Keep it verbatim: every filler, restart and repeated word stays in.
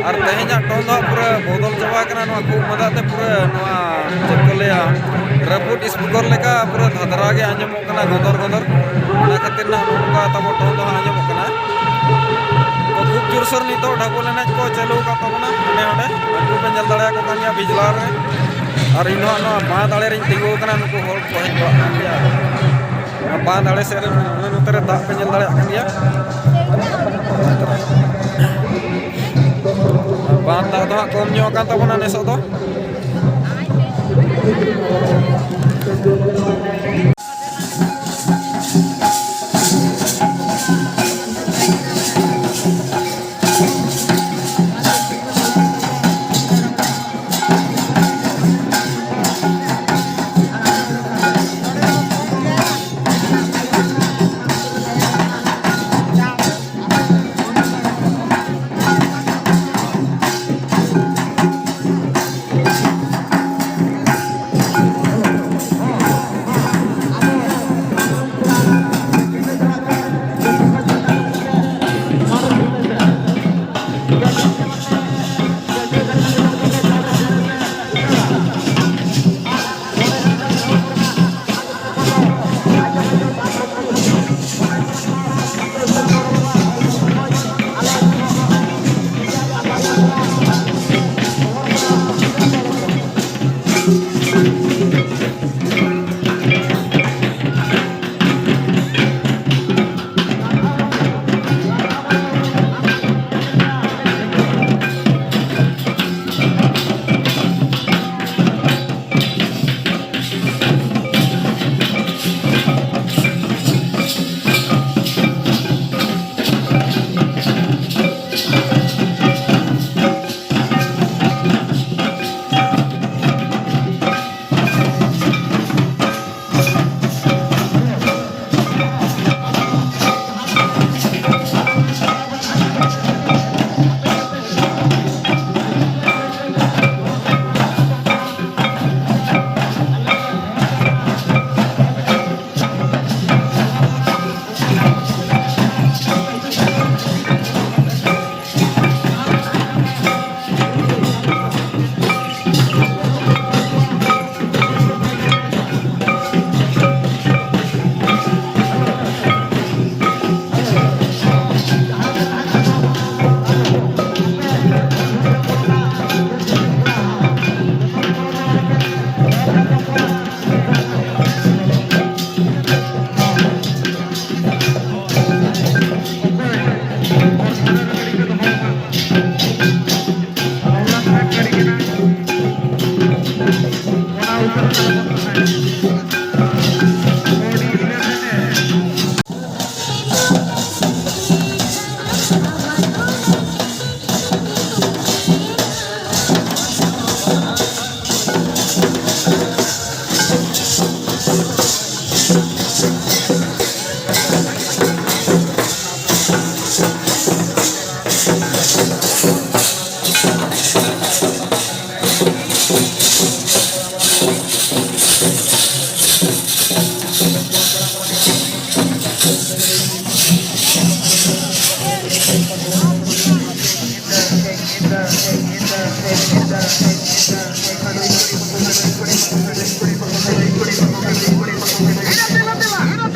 ᱟᱨ ᱛᱮᱦᱮᱧᱟᱜ ᱴᱚᱱ ᱫᱚ ᱦᱟᱸᱜ ᱯᱩᱨᱟᱹ ᱵᱚᱫᱚᱞ ᱪᱟᱵᱟ ᱟᱠᱟᱱᱟ᱾ ᱱᱚᱣᱟ ᱠᱷᱩᱜ ᱢᱟᱸᱫᱟ ᱛᱮ ᱯᱩᱨᱟᱹ, ᱱᱚᱣᱟ ᱪᱮᱫ ᱠᱚ ᱞᱟᱹᱭᱟ, ᱨᱟᱹᱯᱩᱫ ᱥᱯᱤᱠᱚᱨ ᱞᱮᱠᱟ ᱯᱩᱨᱟᱹ ᱫᱷᱟᱫᱽᱨᱟ ᱜᱮ ᱟᱸᱡᱚᱢᱚᱜ ᱠᱟᱱᱟ, ᱜᱚᱸᱫᱚᱨ ᱜᱚᱸᱫᱚᱨ᱾ ᱚᱱᱟ ᱠᱷᱟᱹᱛᱤᱨ ᱱᱟᱜ ᱱᱚᱝᱠᱟ ᱛᱟᱵᱚ ᱴᱚᱱ ᱫᱚ ᱦᱟᱸᱜ ᱟᱸᱡᱚᱢᱚᱜ ᱠᱟᱱᱟ᱾ ᱛᱚ, ᱠᱷᱩᱵ ᱡᱳᱨᱥᱳᱨ ᱱᱤᱛᱚᱜ ᱰᱷᱟᱵᱚᱞ ᱮᱱᱮᱡ ᱠᱚ ᱪᱟᱹᱞᱩ ᱟᱠᱟᱫ ᱛᱟᱵᱚᱱᱟ ᱦᱟᱸᱰᱮ ᱱᱚᱸᱰᱮ᱾ ᱩᱱᱠᱩ ᱯᱮ ᱧᱮᱞ ᱫᱟᱲᱮᱭᱟᱠᱚ ᱠᱟᱱ ᱜᱮᱭᱟ ᱵᱤᱡᱽᱞᱟᱨ ᱨᱮ᱾ ᱟᱨ ᱤᱧ ᱫᱚ ᱦᱟᱸᱜ ᱱᱚᱣᱟ ᱵᱟᱸᱫᱽ ᱟᱲᱮ ᱨᱤᱧ ᱛᱤᱸᱜᱩ ᱟᱠᱟᱱᱟ, ᱱᱩᱠᱩ ᱦᱚᱲ ᱠᱚ ᱦᱮᱡ ᱵᱟᱲᱟᱜ ᱠᱟᱱ ᱜᱮᱭᱟ᱾ ᱵᱟᱸᱫᱽ ᱟᱲᱮ ᱥᱮᱫ ᱨᱮ ᱱᱚᱛᱮ ᱨᱮ ᱫᱟᱜ ᱯᱮ ᱧᱮᱞ ᱫᱟᱲᱮᱭᱟᱜ ᱠᱟᱱ ᱜᱮᱭᱟ᱾ ᱵᱟᱸᱫᱽ ᱫᱟᱜ ᱫᱚ ᱦᱟᱸᱜ ᱠᱚᱢ ᱧᱚᱜ ᱟᱠᱟᱱ ᱛᱟᱵᱚᱱᱟ ᱱᱮᱥᱚᱜ ᱫᱚ᱾